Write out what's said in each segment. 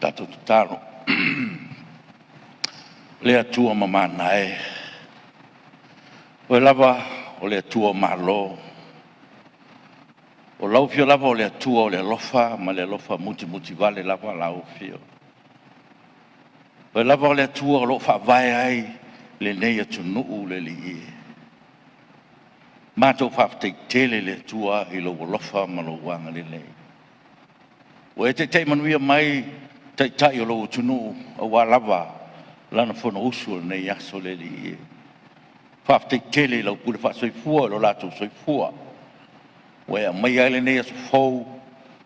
Tatou tatalo. Le Atua mamana e, Oe lava o le Atua o Malo, o lau Afio lava o le Atua o le alofa ma le alofa mutimutivale lava lau Afio. Oe lava o le Atua o lo o faavae ai lenei atunuu le Alii e. Matou faafetai tele i le Atua i lou alofa ma lou agalelei. Ua e taitai manuia mai Taitai o lou atunuu aua lava lana Fonousu o lenei aso le Alii e. Faafetai tele i lau pule faasoifua i lo latou soifua ua e aumaia ai lenei aso fou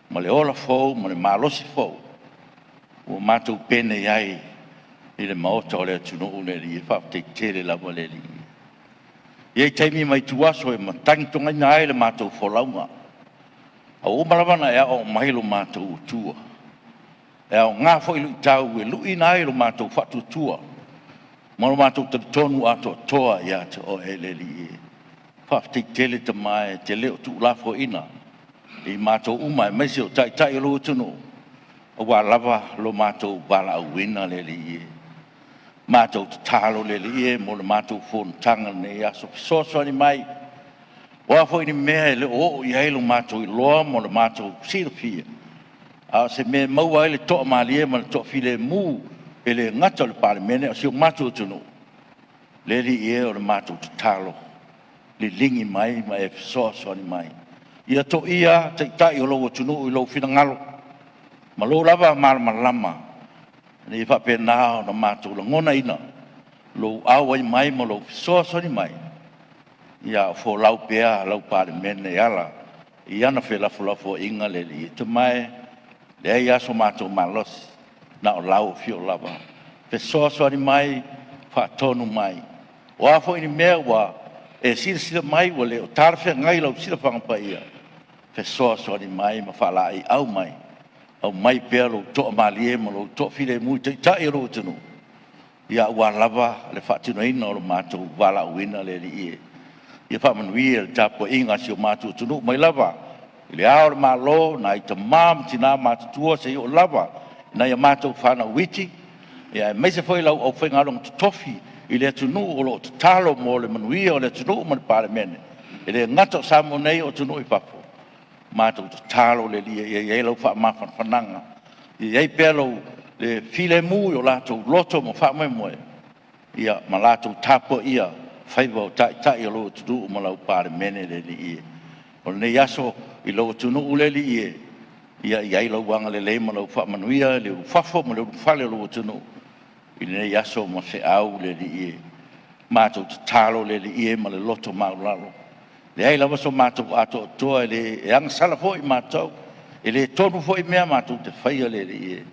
ma le ola fou ma le malosi fou ua matou penei ai i le maota o le atunuu le Alii. Faafetai tele lava le Alii. E i ai taimi ma ituaso e matagitogaina ai le matou folauga, a ua uma lava ona e aoao mai lo matou Atua. E aoga foi luitau e luiina ai lo matou faatuatua ma lo matou talitonu atoatoa ia te Oe le Alii e. Faafetai tele Tama e te le o tuulafoaiina i matou uma aemaise o Taitai o lou atunuu aua lava lo matou valaauina le Alii e. Matou tatalo le Alii e mo le matou fonotaga i lenei aso, fesoasoani mai, o a foi ni mea e le o oo i ai lo matou iloa ma lo matou silafia, a o se mea e maua ai le toamalie ma le toafilemu, e le gata i le Palemene a o si o matou atunuu. Le Alii e, o le matou tatalo, liligi mai ma e fesoasoani mai. Ia toia Taitai o lou atunuu i lou finagalo ma lou lava malamalama, ina ia faapena ona matou lagonaina lou auai mai ma lou fesoasoani mai, a o folau pea lau Palemene e ala i ana felafolafoaiga le Alii e. Tama e, e leai lava so matou malosi, na o lau Afio lava, fesoasoani mai, faatonu mai. O a foi ni mea ua e silasila mai ua le o talafeagai i lau silafaga paia, fesoasoani mai ma faalaeiau mai, aumai pea lou toamalie ma lou toafilemu i Taitai o lou atunuu, aua lava le faatinoina o lo matou valaauina le Alii e. Ia faamanuia i le tapuaiga a si o matou atunuu mai lava i Le Ao o le Malo, nai tama ma tina matutua seia oo lava i nai a matou fanau iti, aemaise foi lau aufaigaluega totofi i le atunuu o lo o tatalo mo le manuia o le atunuu ma le Palemene, e le gata o Samoa nei a o atunuu i fafo. Matou tatalo le Alii ia i ai lau faamafanafanaga, ia i ai pea le filemu i o latou loto ma faamoemoe ma latou tapuaia faiva o Taitai o lou atunuu ma lau Palemene le Alii e. O lenei aso i lou atunuu le Alii e, ia i ai lou agalelei ma lau faamanuia i le ulufafo ma le ulufale o lou atunuu i lenei aso ma feau le Alii e. Matou tatalo le Alii e ma le loto maualalo, e leai lava so matou atoatoa, e agasala foi matou, e le tonu foi mea matou te faia le Alii e.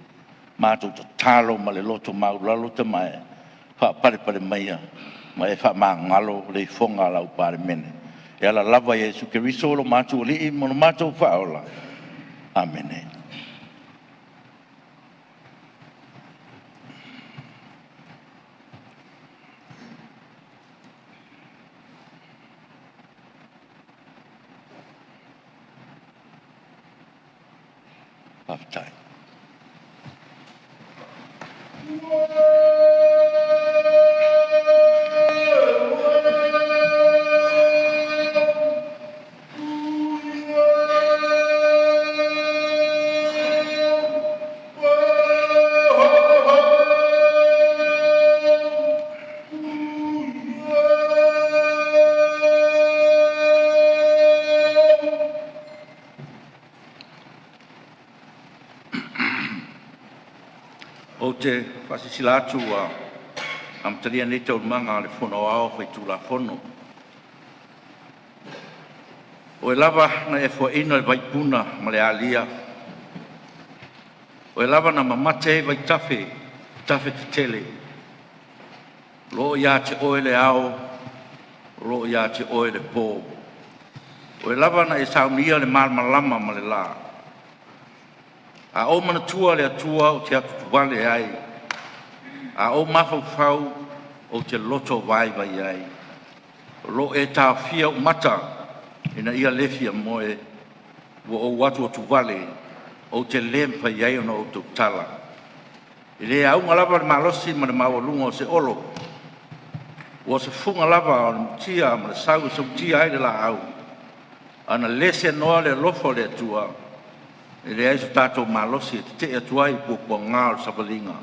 Matou tatalo ma le loto maualalo Tama e, faapalepale maia ma e faamagalo le ifoga a lau Palemene. E ala lava ia Iesu Keriso o lo matou Alii ma lo matou Faaola. Amene. Faafetai. Ou te faasilasila atu ua amatalia nei Taualumaga a le Fono Aoao Faitulafono. Oe lava na e foaina le vaipuna ma le alia, o oe lava na mamate ai vaitafe ma tafe tetele, o lo o ia te oe le ao, o lo o ia te oe le po. Oe lava na e saunia le malamalama ma le la. A ou manatua le Atua ou te atuatuvale ai, a ou mafaufau ou te loto vaivai ai. O lo o e taofia ou mata ina ia le fia moe, ua ou atuatuvale ou te le mafai ai ona ou tautala. E le auga lava le malosi ma le maualuga o se olo, ua se fuga lava o le mutia ma le sau e sautia ai le laau. Ana le seanoa le alofa o le Atua, e leai so tatou malosi e tete'e atu ai i puapuaga o le savaliga.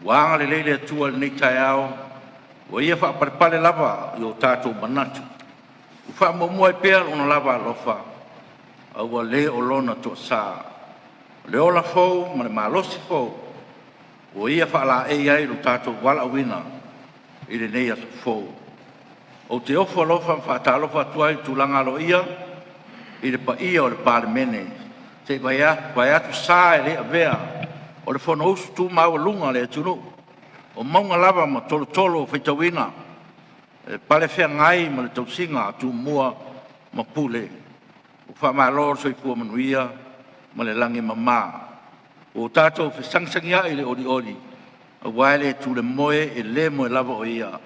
Ua agalelei le Atua i lenei taeao, ua ia faapalepale lava i o tatou manatu. Ua faamuamua ai pea Lona lava alofa a ua le o Lona toasa. O le ola fou ma le malosi fou ua Ia faalaei ai lo tatou valaauina i lenei aso fou. Ou te ofo alofa ma faatalofa atu ai i le tulaga aloaia i le paia o le Palemene, se i vaeatu sa e le avea o le Fonousu tu maualuga a le atunuu, o mauga lava ma tolotolo faitauina, e palefeagai ma le tausiga a Tumua ma Pule. Ua faamalo le soifua manuia ma le lagi e mama. Ua tatou fesagisagiai i le olioli aua e le tulemoe e le moe lava o Ia,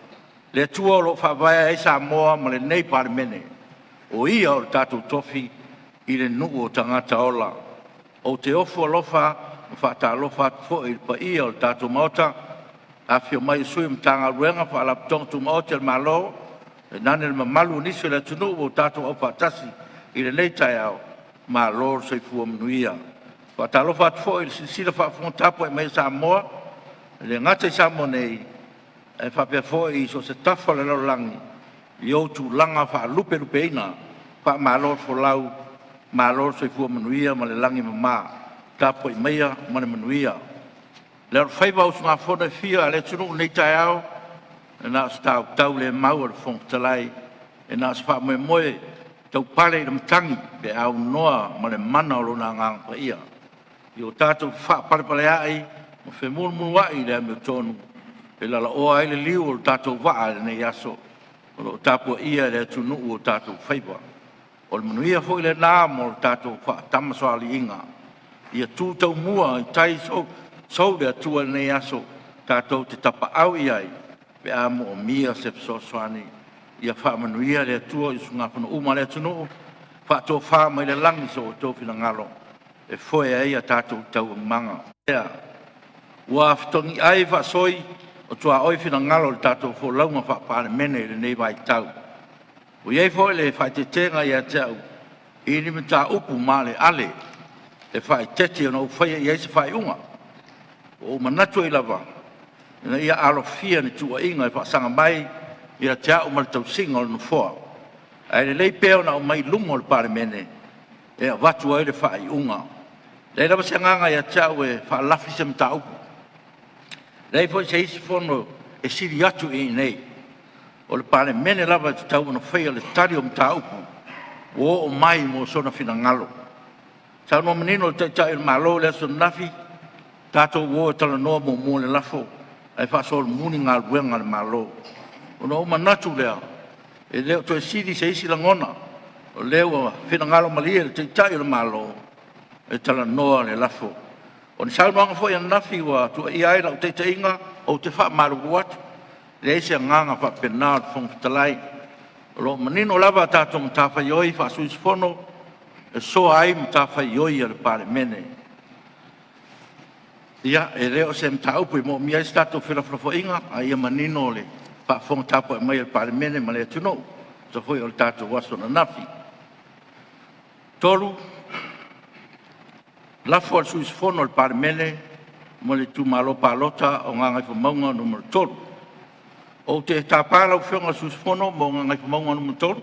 le Atua o lo o faavae ai Samoa ma lenei Palemene. O Ia o le tatou tofi i le nuu o tagata ola. Ou te ofo alofa ma faatalofa atu foi i le paia o le tatou Maota, le afifio mai o sui o Matagaluega ma Faalapotopotoga Tumaoti a le Malo, tainane le mamalu o nisi o le atunuu ua tatou aufaatasi i lenei taeao, malo le soifua manuia. E faatalofa atu foi i le silasila faafofoga tapuai mai a Samoa, e le gata i Samoa nei ae faapea foi i so o se tafa o le lalolagi i ou tulaga faalupelupeina. Faamalo le folau, malo le soifua manuia ma le lagi e mama. Tapuai maia ma le manuia. Le alofaiva o usugafono e fia a le atunuu i lenei taeao, e na o se tautaulemau a le Fofoga Fetalai, e na o se faamoemoe taupale i le matagi pe a aunoa ma le mana o Lona Agaga Paia, ia o tatou faapalepaleai ma femuluulua'i i le amiotonu e lalaoa ai le liu o le tatou vaa i lenei aso o lo o tapuaia e le atunuu o tatou faiva. O le manuia foi lena mo le tatou faatamasoaliiga. Ia tu taumua i tai sou le Atua i lenei aso tatou te tapaau i ai pe a moomia se fesoasoani. Ia faamanuia le Atua i usugafono uma a le atunuu, faatofa mai le lagi so outou finagalo e foe ai a tatou taualumaga. Ua fetogiai faasoi o tuaoi finagalo i le tatou folauga faa-Palemene i lenei vaitau. Ua i ai foi le faaeteetega ia te a'u i ni mataupu maaleale e faaeteete ona ou faia i ai se faaiuga. Ua ou manatu ai lava ina ia alofia ni tuuaiga e faasaga mai ia te a'u ma le tausiga o le Nofoa, ae lelei pea ona aumai i luma o le Palemene e avatu ai le faaiuga. E leai lava se agaga ia te a'u e faalafi se mataupu, e leai foi se isi fono e sili atu i inei. O le Palemene lava e tatau ona faia le tali o mataupu ua oo mai mo sona finagalo. Na saunoa manino le Taitai o le Malo i le aso ananafi, tatou o e talanoa muamua le lafo ae faasolomuli galuega a le Malo. Ona ou manatu lea, e le o toe sili se isi lagona, o lea ua finagalo malie le Taitai o le Malo e talanoa le lafo. O ni saunoaga foi ananafi ua tuuaia ai lau taitaiga, ou te faamalulu atu, e leai se agaga faapena o le Fofoga Fetalai. O lo o manino lava a tatou matafaioi faa-sui usufono, e soa ai matafaioi a le Palemene. Ia, e le o se mataupu e moomia ai se tatou felafolafoaiga, a ia manino le faafofoga tapuai mai a le Palemene ma le atunuu e tusa foi o le tatou aso ananafi. 3. Lafo a le Sui Usufono o le Palemene mo le Itumalo Palota o Gagaifomauga Nu.3. Ou te tapa lau Afioga i le sui usufono mo Gagaifomauga 3.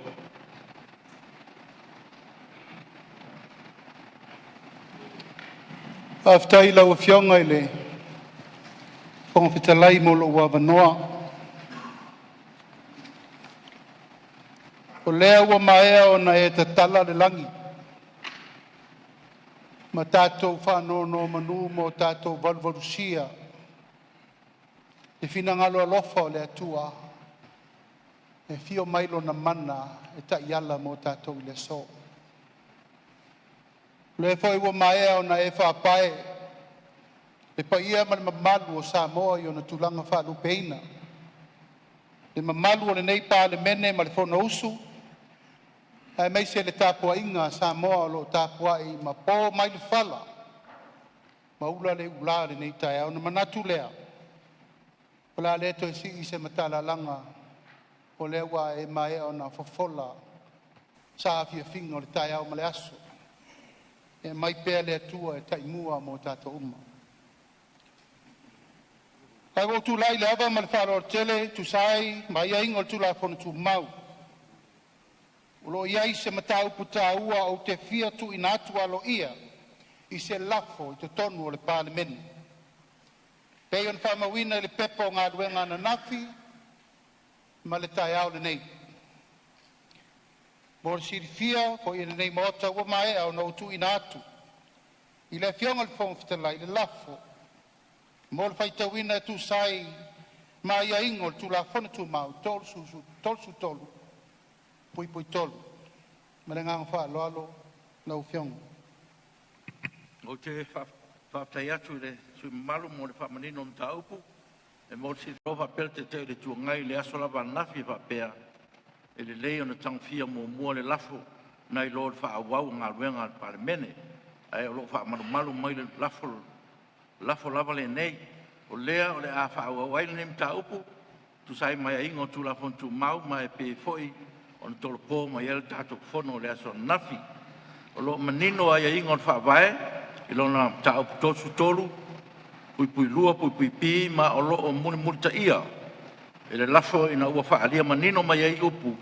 Faafetai i lau Afioga i le Fofoga Fetalai mo lou avanoa. O lea ua maea ona e tatala le lagi ma tatou faanonomanu ma o tatou valuvalusia i le finagalo alofa o le Atua e afio mai Lona Mana e taiala mo tatou i le aso. O lea foi ua maea ona e faapae le paia ma le mamalu o Samoa i ona tulaga faalupeina, le mamalu o lenei Palemene ma le Fonousu aemaise le tapuaiga a Samoa o lo o tapuai ma po mai le fala ma ula le ula i lenei taeao. Ona manatu lea, o le a le toe sii se matalalaga o lea ua maea ona fofola saafiafiga o le taeao ma le aso, e aumai pea le Atua e taimua mo tatou uma. Ae ua ou tulai i le ava ma le faaaloalo tele e tusa ai ma aiaiga o le Tulafono Tumau o lo o i ai se mataupu taua ou te fia tuuina atu aloaia i se lafo i totonu o le Palemene, e pei ona faamauina i le Pepa o Galuega ananafi ma le taeao lenei. Mo le silafia foi e lenei Maota, ua maea ona ou tuuina atu i le Afioga i le Fofoga Fetalai le lafo mo le faitauina e tusa ai ma aiaiga o le Tulafono Tumau 33(3). Ma le agaga faaaloalo lau Afioga. Ou te faafetai atu i le sui usufono mamalu mo le faamanino o le mataupu. E mo le silafia faapea le Taitai o le Itu Agai i le aso lava ananafi e faapea, e lelei ona tagofia muamua le lafo nai lo le faaauau o galuega a le Palemene. Ae o lo o faamalumalu mai le lafo lava lenei. O lea o le a faaauau ai lenei mataupu e tusa ai ma aiaiga o Tulafono Tumau ma e pei foi ona tolopo mai ai le tatou fono i le aso ananafi. O lo o manino aiaiga o le Faavae i lona Mataupu 33(2)(b) ma o lo o mulimulitaia e le lafo ina ua faaalia manino mai ai upu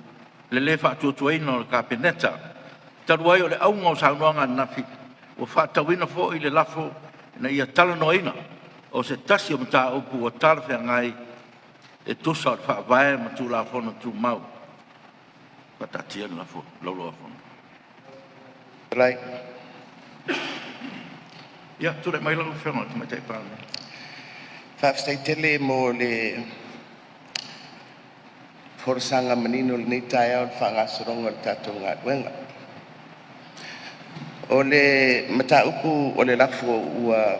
le lē Faatuatuaina o le Kapeneta. Talu ai o le auga o saunoaga ananafi ua faatatauina foi le lafo ina ia talanoaina o se tasi o mataupu ua talafeagai e tusa o le Faavae ma Tulafono Tumau. Faataatia le lafo i le Laulau-a-Fono. Ia tulai mai lau Afioga i le Tamaitai Palemia. Faafetai tele mo le folasaga manino i lenei taeao i le faagasologa o le tatou galuega. O le mataupu o le lafo ua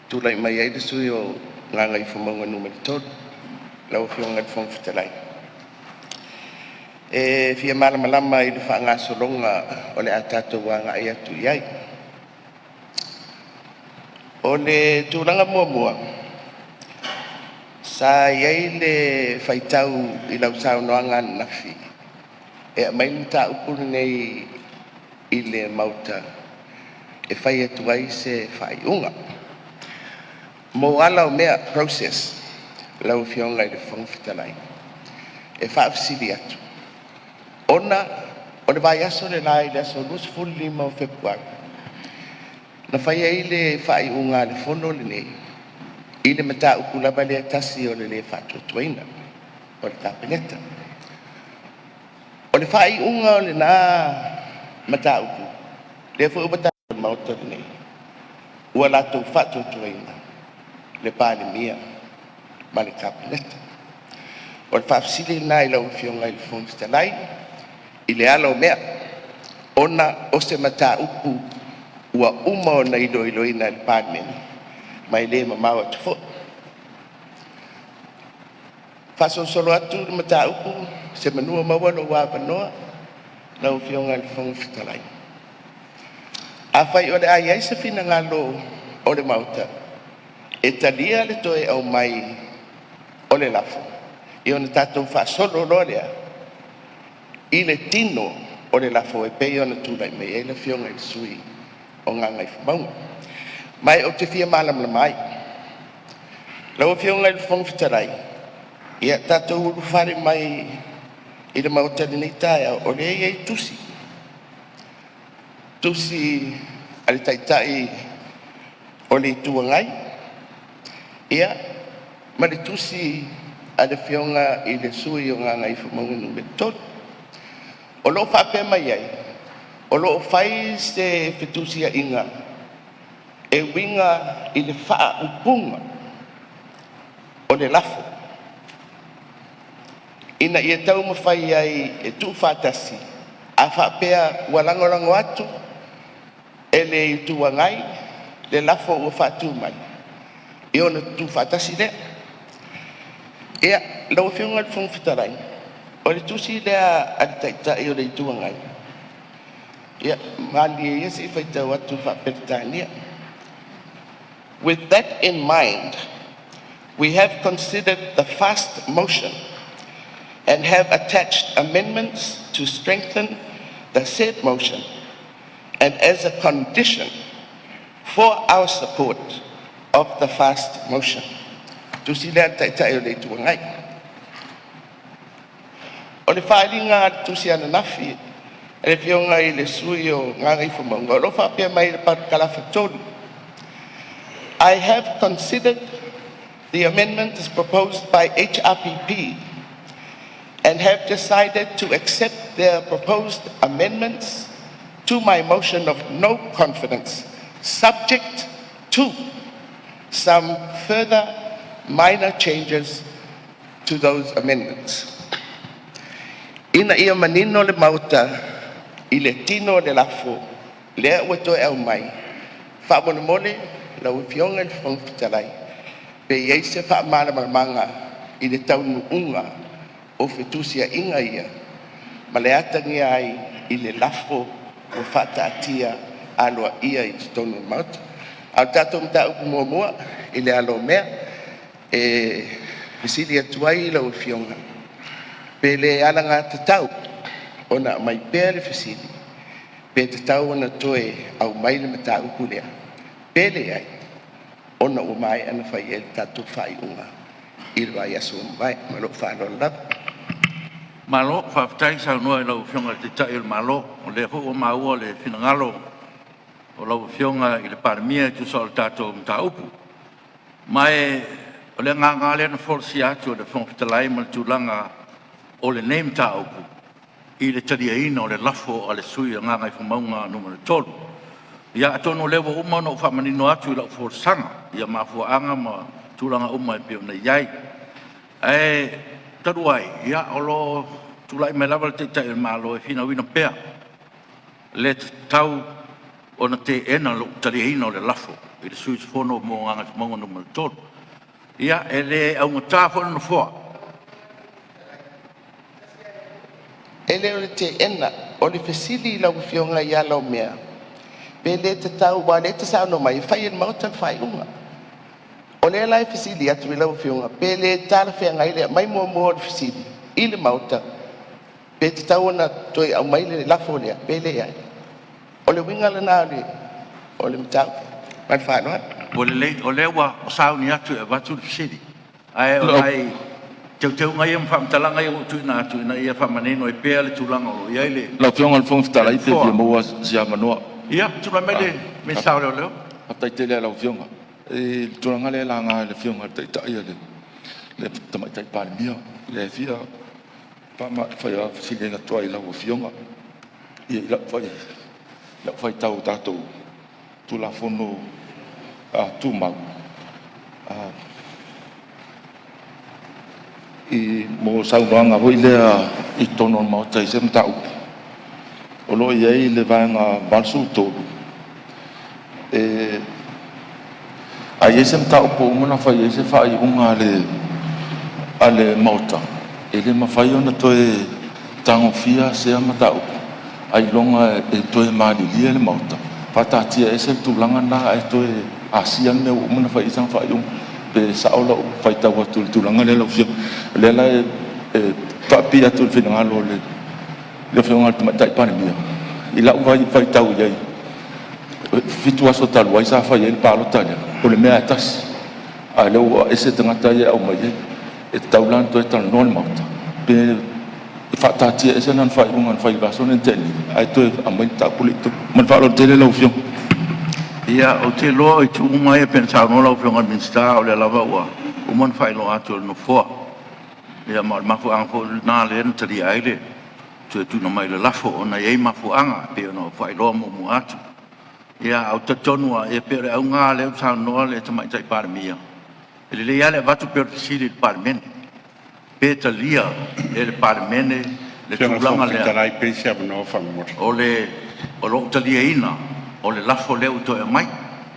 tulai mai ai le sui usufono mo Gagaifomauga 3 lau Afioga i le Fofoga Fetalai, e fia malamalama i le faagasologa o le a tatou agai atu i ai. O le tulaga muamua, sa i ai le faitau i lau saunoaga ananafi e aumai le mataupu lenei i le Maota e fai atu ai se faaiuga. Mo ala o mea, process lau Afioga i le Fofoga Fetalai, e faafesili atu ona o le vaiaso le la i le aso 25 o Fepuari, na fai ai le faaiuga a le Fono lenei i le mataupu lava lea e tasi o le le faatuatuaina o le Kapeneta. O le faaiuga o lena mataupu, lea foi ua taua e le Maota lenei, ua latou faatuatuaina le Palemia ma le Kapeneta. O le faafesili lena i lau Afioga i le Fofoga Fetalai i le ala o mea, ona o se mataupu ua uma ona iloiloina e le Palemene ma e le mamao atu foi. Faasolosolo atu le mataupu, semeamanu o maua lou avanoa lau Afioga i le Fofoga Fetalai. Afai o le a i ai se finagalo o le Maota e talia le toe aumai o le lafo, ia ona tatou faasolo loa lea i le tino o le lafo e pei ona tulai mai ai le Afioga i le sui usufono o Gagaifomauga. Ma ou te fia malamalama ai. Lau Afioga i le Fofoga Fetalai, ia tatou ulufale mai i le Maota i lenei taeao, o lea e i ai tusi, tusi a le Taitai o le Itu Agai, ia ma le tusi a le Afioga i le sui usufono o Gagaifomauga 3. O lo o faapea mai ai, o lo o fai se fetusiaiga e uiga i le faaupuga o le lafo ina ia taumafai ai e tuufaatasi. A faapea ua lagolago atu e le Itu Agai le lafo ua faatu mai, ia ona tutufaatasi lea. Ia, lau Afioga i le Fofoga Fetalai, o le tusi lea a le Taitai o le Itu Agai, ia malilie ia se i faitau atu faa-Peretania. With that in mind, we have considered the fast motion and have attached amendments to strengthen the said motion and as a condition for our support of the fast motion.” Tusi lea a le Taitai o le Itu Agai. O le faaaliga a le tusi ananafi a le Afioga i le sui usufono o Gagaifomauga 3, o lo o faapea mai i le parakalafa 3, “I have considered the amendments proposed by HRPP and have decided to accept their proposed amendments to my motion of no confidence, subject to some further minor changes to those amendments.” Ina ia manino le Maota i le tino o le lafo lea ua toe aumai, faamolemole lau Afioga i le Fofoga Fetalai pe i ai se faamalamalamaga i le taunuuga o fetusiaiga ia ma le atagia ai i le lafo ua faataatia aloaia i totonu o le Maota. A o le tatou mataupu muamua i le ala o mea, e fesili atu ai i lau Afioga, pe le alagatatau ona aumai pea le fesili, pe tatau ona toe aumai le mataupu lea, pe leai, ona ua maea ona fai i ai le tatou faaiuga i le vaiaso ua mavae. Ma lou faaaloalo lava. Malo faafetai saunoa i lau Afioga i le Taitai o le Malo, o lea foi ua maua le finagalo o lau Afioga i le Palemia e tusa o le tatou mataupu. Ma o le agaga lava lea na folasia atu e le Fofoga Fetalai ma le tulaga o lenei mataupu i le taliaina o le lafo a le sui usufono o Gagaifomauga 3. Ia atonu o lea ua uma ona ou faamanino atu i lau folasaga ia mafuaaga ma tulaga uma e pei ona i ai. Ae talu ai o lo o tulai mai lava le Taitai o le Malo e finauina pea le tatau ona teena lou taliaina o le lafo e le sui usufono mo Gagaifomauga 3. Ia, e le augata foi le Nofoa. E le o le teena, o le fesili i lau Afioga i ala o mea, pe le tatau aua o lea e te saunoa mai e fai e le Maota le faaiuga. O lea la e fesili atu i lau Afioga, pe le talafeagai le aumai muamua o le fesili i le Maota, pe tatau ona toe aumai le lafo lea pe leai? O le uiga lena o le mataupu. Ma le faaaloalo. Ua lelei o lea ua sauni atu e avatu le fesili, ae o nai teuteuga ia ma faamatalaga ia ua tuuina atu ina ia faamanino ai pea le tulaga o lo o i ai le Lau Afioga i le Fofoga Fetalai pe fia maua se avanoa. Ia, tulai mai le Minisita o Leoleo. Faafetai tele lava i lau Afioga. I le tulaga lea e laga e le Afioga i le Taitai le Tamaitai Palemia, lea e fia faafesili atu ai i lau Afioga. I lau faitau i tatou Tulafono Tumau, mo saunoaga foi lea i totonu o le Maota i se mataupu, o lo o i ai le Vaega 83, a i ai se mataupu ua uma ona fai i ai se faaiuga a le Maota, e le mafai ona toe tagofia sea mataupu ailoga e toe malilie le Maota, faataatiaese le tulaga lena ae toe asia le mea ua uma ona fai i ai sana faaiuga. Pe sao lau faitau atu i le tulaga lea lau Afioga? O lea la e faapipii atu i le finagalo o le Afioga i le Tamaitai Palemia, i lau faitau i ai, e 7 aso talu ai sa fai ai le palota lea, o le mea lava e tasi, a o lea ua ese tagata ia e aumai ai. E tatau la ona toe talanoa le Maota pe faataatiaese lana faaiuga na fai i le vaiaso lea na tea nei ae toe aumai le mataupu lea i totonu. Ma le faaaloalo tele lau Afioga. Ia, ou te iloa o itu uma ia pei ona saunoa lau Afioga i le Minisita, o lea lava ua uma ona faailoa atu e le Nofoa. Ia ma o le mafuaaga foi lena lea na talia ai le toe tuuina mai o le lafo ona e i ai mafuaaga e pei ona ou faailoa muamua atu. Ia, ae ou te talitonu lava, ia pei o le auga lava lea ua saunoa le Tamaitai Palemia, e lelei lava le avatu pea o le fesili i le Palemene, pe talia e le Palemene le tulaga lea o lou taliaina o le lafo lea ua toe aumai.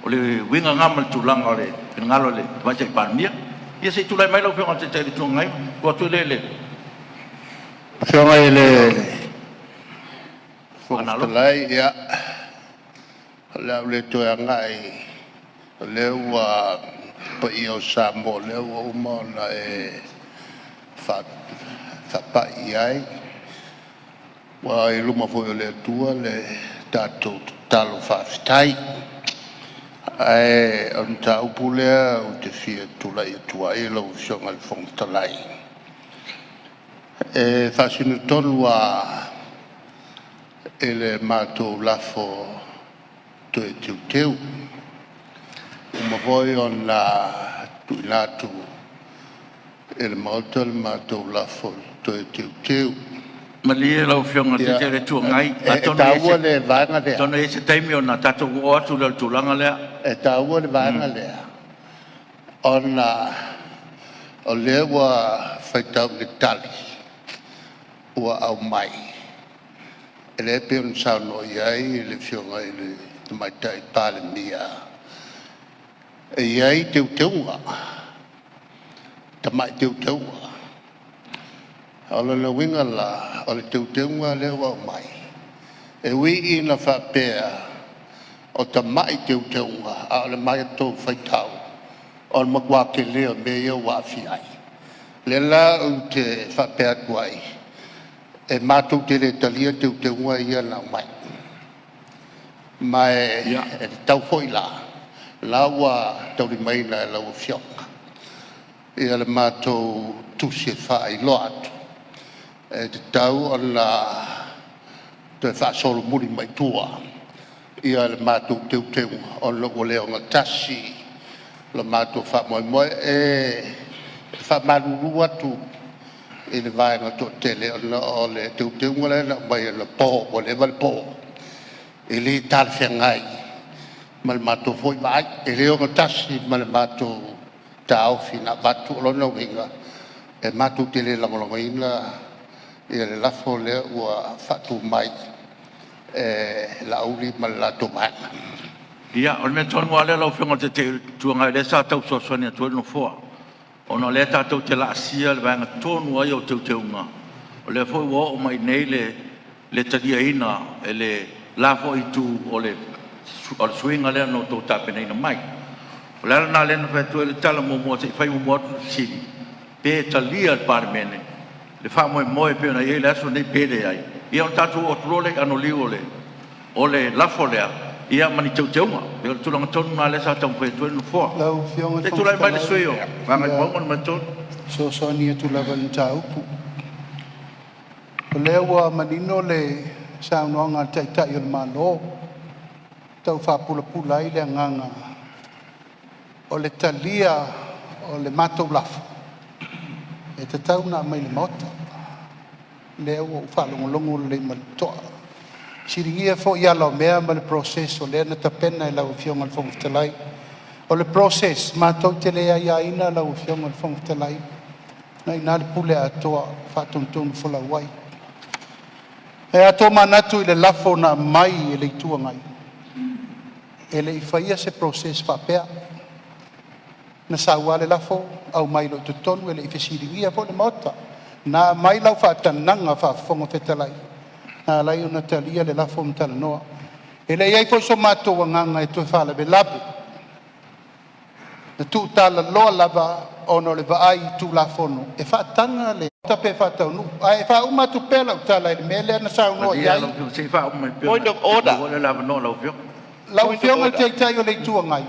O le uiga lena ma le tulaga o le finagalo o le Tamaitai Palemia. Ia se i tulai mai lau Afioga i le Taitai o le Itu Agai, ona tuu atu lea i le Afioga i le Fofoga Aana Alofi. Fetalai, ia, o le a ou le toe agai O lea ua paia o Samoa o lea ua uma ona e faapai i ai, ua i luma foi o le Atua le tatou tatalo faafetai. Ae o le mataupu lea ou te fia tulai atu ai lau Afioga i le Fofoga Fetalai, e faasino tonu lava i le matou lafo toe teuteu. Ua uma foi ona tuuina atu i le Maota le matou lafo toe teuteu. Malie lau Afioga i le Taitai o le Itu Agai, E taua le vaega lea, atonu e i ai se taimi ona tatou oo atu lea i le tulaga lea. E taua le vaega lea, ona o lea ua faitau i le tali ua aumai, lea e pei ona saunoa i ai le Afioga i le Tamaitai Palemia, e i ai teuteuga, tamai teuteuga. O lona uiga la, o le teuteuga lea ua aumai, e ui ina faapea o tamai teuteuga, a o le matou faitau, o le matua tele o mea ia ua aafia ai. O lea la ou te faapea atu ai, e matou te le talia teuteuga ia na aumai. Ma e tatau foi la, o la ua taulimaina e lau Afioga le matou tusi e faailoa atu, e tatau ona toe faasolomuli mai tua le matou teuteuga ona ua le ogatasi le matou faamoemoe. E faamalulu atu i le vaega toatele ona o le teuteuga lea na aumai anapo ua leva le po, e le talafeagai ma le matou foi vaai. E le ogatasi ma le matou taofi na avatu. O lona uiga, e matou te le lagolagoina le lafo lea ua faatu mai e Laauli ma le latou Vaega. Ia, o le mea tonu lava lea lau Afioga i le Taitai o le Itu Agai, o lea sa tau fesoasoani atu ai le Nofoa, ona o lea tatou te laasia le vaega tonu lava ia o teuteuga, o lea foi ua oo mai i inei le taliaina e le la foi itu o le suiga lea na outou tapenaina mai. O le ala lena lea na fai atu ai le tala muamua se i fai muamua atu le fesili, pe talia e le Palemene le faamoemoe pei ona i ai le aso lenei pe leai, ia ona tatou oo atu loa lea i anoliu o le lafo lea ma ni teuteuga. E pei o le tulaga tonu lena lea sa taumafai atu ai le Nofoa. Lau Afioga i le Se i Fofoga tulai mai le Fetalai, sui usufono mo e Gagaifomauga 3. fia fesoasoani atu lava i le mataupu. O lea ua manino le saunoaga a le Taitai o le Malo, e tau faapulapula ai le agaga o le talia o le matou lafo, e tatau ona aumai i le Maota. O lea ua ou faalogologo lelei ma le totoa. E fesiligia foi ala o mea ma le process o lea na tapena e lau Afioga i le Fofoga Fetalai. O le process matou te le aiaina lau Afioga i le Fofoga Fetalai, o lena e i ina le pule atoa e faatonutonufolau ai. Ae a tomanatu i le lafo na aumai e le Itu Agai, e le i faia se process faapea. Na sau lava le lafo aumai loa i totonu e le i fesiligia foi le Maota. Na aumai lau faatagaga faa-Fofoga Fetalai na ala ai ona talia le lafo ma talanoa. E le i i ai foi so matou agaga e toe faalavelave. Na tuutalaloa lava ona o le vaai i Tulafono e faataga le pe faataunuu. Ae faauma atu pea lau tala i le mea lea na saunoa i Malie ai lau Afioga se i faauma mai pea Point ona of order. maua lea o le avanoa o lau Afioga. Lau Point of Afioga i le order. Taitai o le Itu Agai,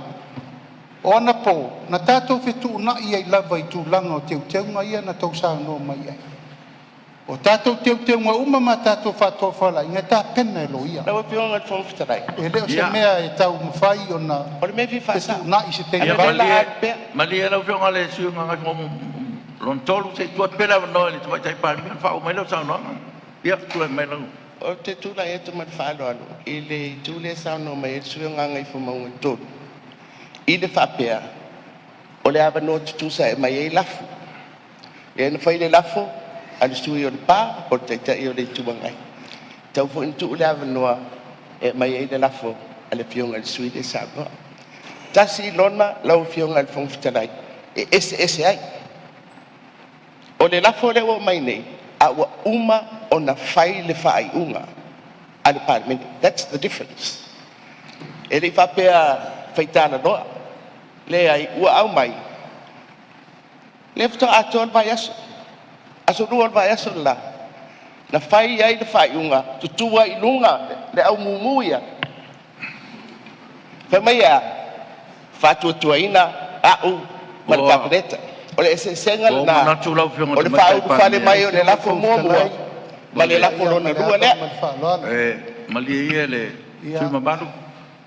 o anapo na tatou fetuunai ai lava i tulaga o teuteuga ia na outou saunoa mai ai. O tatou teuteuga uma ma tatou faatofalaiga e tapena e loia. Lau Afioga i le Fofoga Fetalai, E le o se Ia, mea e taumafai ona o le mea e fia faasao, fetuunai i se taimi a ia o lea o le a vave. malie, alu pea. malie lau Afioga i le sui usufono mo Gagaifomauga 3, se i tuu atu pea le avanoa i le Tamaitai Palemia ona faauma mai lea o le saunoaga. Ia, tulai mai lau. Ou te tulai atu ma le faaaloalo i le itu lea e saunoa mai ai le sui usufono o Gagaifomauga 3, i le faapea o le avanoa tutusa e aumai ai lafo. Lea na fai le lafo a le sui usufono o Lepa po o le Taitai o le Itu Agai, e tatau foi ona tuu le avanoa e aumai ai le lafo a le Afioga i le sui usufono lea e saunoa. E tasi lona lau Afioga i le Fofoga Fetalai e eseese ai. O le lafo lea ua aumai nei, a ua uma ona fai le faaiuga a le Palemene. That's the difference. E le i faapea e fai talaloa. Leai, ua aumai lea faatoa atoa le vaiaso, aso lua o le vaiaso le la na fai ai le faaiuga, tutu ai i luga le au mumu ia, fai mai e a? Faatuatuaina au ma le Ua Kapeneta. O le eseesega ua ou lena manatu lau Afioga o i le le Tamaitai faaulufale Palemia, mai o le Lau lafo Afioga i le Fofoga muamua Fetalai, ma le lafo ia ma lona le lua ava lea. ma le faaaloalo. E malie ia le sui Ia, usufono mamalu,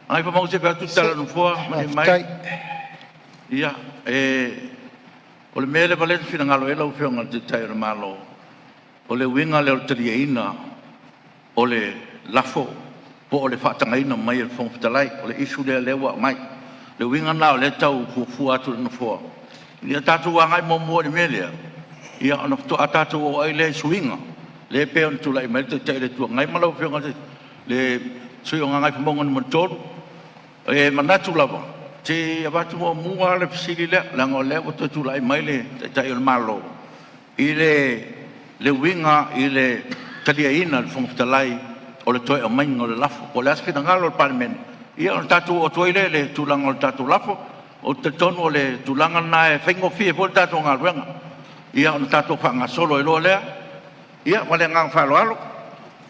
Gagaifomauga, se i fai atu le se tala a le Nofoa. Malie mai. faafetai. Ia, o le mea lea e te finagalo i ai lau Afioga i le Taitai o le Malo, o le uiga lea o le taliaina o le lafo po o le faatagaina mai e le Fofoga Fetalai. O le issue lea o lea ua aumai. O le uiga lena o lea e tau fuafua atu e le Nofoa, ia tatou agai muamua i le mea lea, ia ona faatoa tatou oo ai lea i suiga lea e pei ona tulai mai ai le Taitai o le Itu Agai ma lau Afioga i le sui usufono mo Gagaifomauga 3. E manatu lava se i avatu muamua lava le fesili lea leaga o lea ua toe tulai mai le Taitai o le Malo i le uiga i le taliaina e le Fofoga Fetalai o le toe aumaiga o le lafo. Po o le a se finagalo o le Palemene ona tatou oo atu ai lea i le tulaga o le tatou lafo. Ou te talitonu o le tulaga lena e faigofie foi le tatou galuega ona tatou faagasolo ai loa lea. Ia ma le agaga faaaloalo.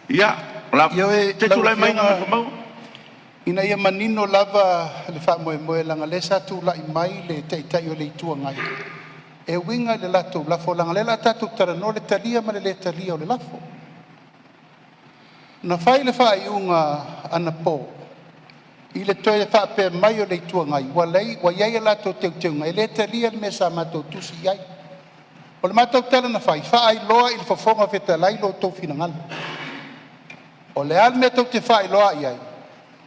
Ioe Se i lau tulai mai Afioga, Gagaifomauga. ina ia manino lava le faamoemoe leaga o lea sa tulai mai le Taitai o le Itu Agai e uiga i le latou lafo leaga o lea o le a tatou talanoa i le talia ma le lē talia o le lafo. Na fai le faaiuga anapo i le toe faapea mai o le Itu Agai ua leai ua i ai a latou teuteuga e le talia le mea sa matou tusi i ai. O le matou tala na fai, faailoa i le Fofoga Fetalai lo outou finagalo. O le a le mea tou te faailoa i ai?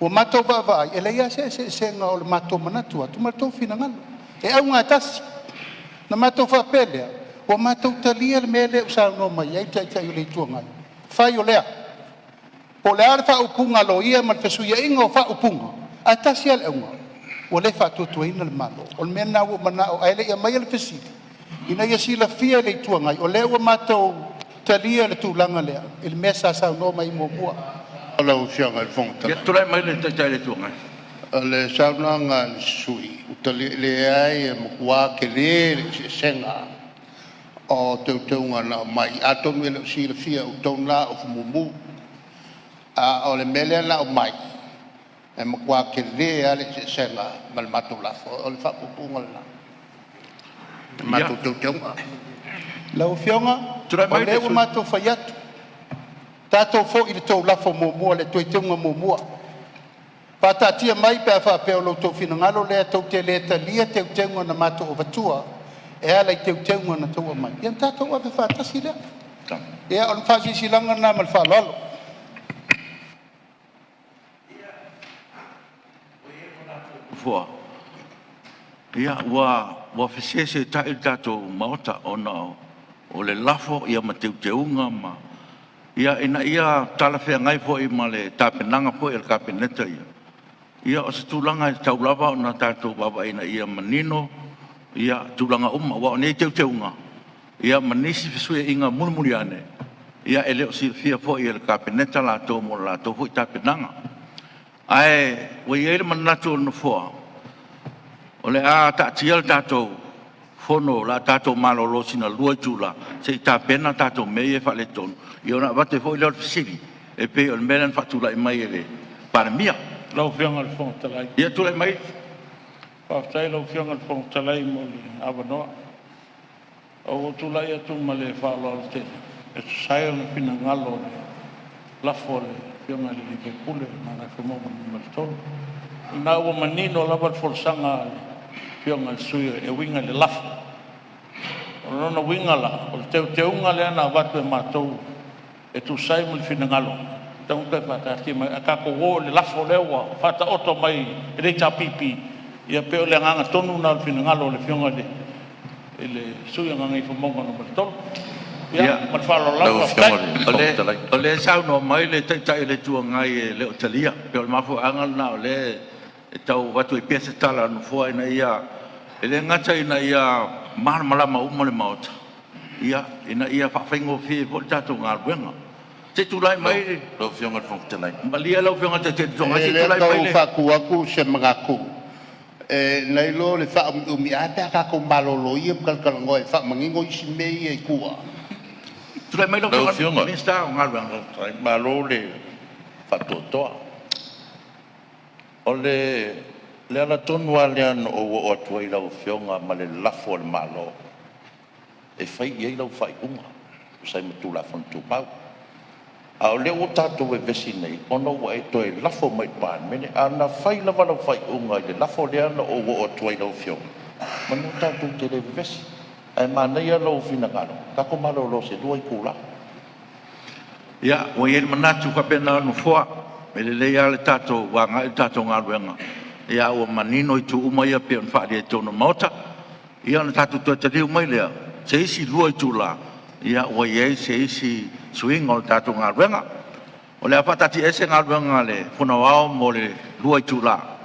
Ua matou vaavaai e leai lava se eseesega o le matou manatu atu ma le tou finagalo, e auga lava e tasi. Na matou faapea lea, ua matou talia le mea lea ua saunoa mai ai le Taitai o le Itu Agai, fai o lea. Po o le a le faaupuga a loia ma le fesuiaiga o faaupuga, ae tasi lava le auga, ua le faatuatuaina le Malo. O le mea lena ua ou manao ae le i aumaia le fesili, ina ia silafia e le Itu Agai, o lea ua matou talia le tulaga lea i le mea sa saunoa mai ai muamua. Lau Afioga i le Fofoga Ia Fetalai. tulai mai le Taitai o le Itu Agai. O le saunoaga a le sui usufono, e leai e matua tele le eseesega o teuteuga na aumai. Atonu e le o silafia e outou na o upu mumu. A o le mea lea na aumai, e matua tele lava le eseesega ma le matou lafo. O le faapuupuuga lena o matou teuteuga. Lau Afioga, Tulai o mai le lea ua sui. matou fai atu, tatou foi i le tou lafo muamua, le teuteuga muamua. Faataatia mai pe a faapea o lo outou finagalo lea tou te le talia teuteuga na matou avatua e ala i teuteuga na outou aumai, ia ona tatou ave faatasi lea. Ia o le faasilasilaga lena ma le faaaloalo. Nofoa, ia ua feseseetai le tatou Maota ona o le lafo ma teuteuga ma… Ina ia talafeagai foi ma le tapenaga foi a le Kapeneta ia, o se tulaga e tatau lava ona tatou vaavaai ina ia manino tulaga uma. Aua o nei teuteuga ma nisi fesuiaiga mulimuli ane, e le o silafia foi e le Kapeneta latou mo le latou foi tapenaga. Ae ua i ai le manatu o le Nofoa, o le a taatia le tatou Fono o le a tatou malolo i sina 2 itula se i tapena tatou mea ia e faaletonu, ona avatu ai foi lea o le fesili e pei o le mea lea na faatulai mai e le Palemia. Lau Afioga i le Fofoga Fetalai. Ia tulai mai. Faafetai i lau Afioga i le Fofoga Fetalai mo le avanoa. Ua ou tulai atu ma le faaaloalo tele e tusa ai o le finagalo o le lafo a le Afioga i le sui usufono mo Gagaifomauga 3. O lena ua manino lava le folasaga a le Afioga i le sui usufono e uiga i le lafo. O lona uiga la, o le teuteuga lea na avatu e matou e tusa ai ma le finagalo, e tatau ona toe faataatia mai. Ae tatou o i le lafo lea ua faataoto mai e le HRPP, ia pei o le agaga tonu lena o le finagalo o le Afioga i le sui usufono mo Gagaifomauga 3. Ia ma le faaaloalo lava, Lau faafetai. Afioga i le Fofoga Fetalai. O lea e saunoa mai le Taitai o le Itu Agai e le o talia. E pei o le mafuaaga lena o lea e tau avatu ai pea se tala a le Nofoa ina ia… E le gata ina ia malamalama uma le Maota, ina ia faafaigofie ai foi le tatou galuega. Se i tulai mai. Lau Afioga i le Fofoga Fetalai. Malie lau Afioga i le Taitai o le Itu Agai E se i le tulai mai tau le… faatu atu se manatu Nai lo le faaumiumi, ae a pe a tatou malolo ia ma talatalanoa e faamanino isi mea ia i tua. Tulai mai lau Lau Afioga i le Afioga Minisita o Galuega. Malo le faatoatoa. O le ala tonu lava lea na ou oo atu ai i lau Afioga ma le lafo a le Malo e fai i ai lau faaiuga e tusa ai ma Tulafono Tumau. A o lea ua tatou vevesi nei ona ua e toe lafo mai i le Palemene. A na fai lava lau faaiuga i le lafo lea na ou oo atu ai i lau Afioga, semeamanu tatou te le vevesi. Ae manaia lou finagalo, tatou malolo i se 2 itula. Ia, ua i ai le manatu faapena o le Nofoa, e lelei lava le tatou agai i le tatou galuega, a ua manino itu uma ia pei ona faaalia i totonu o le Maota. Ia ona tatou toe taliu mai lea i se isi 2 itula ua i ai se isi suiga o le tatou galuega. O le a faataatiaese Galuega a le Fono Aoao mo le 2 itula.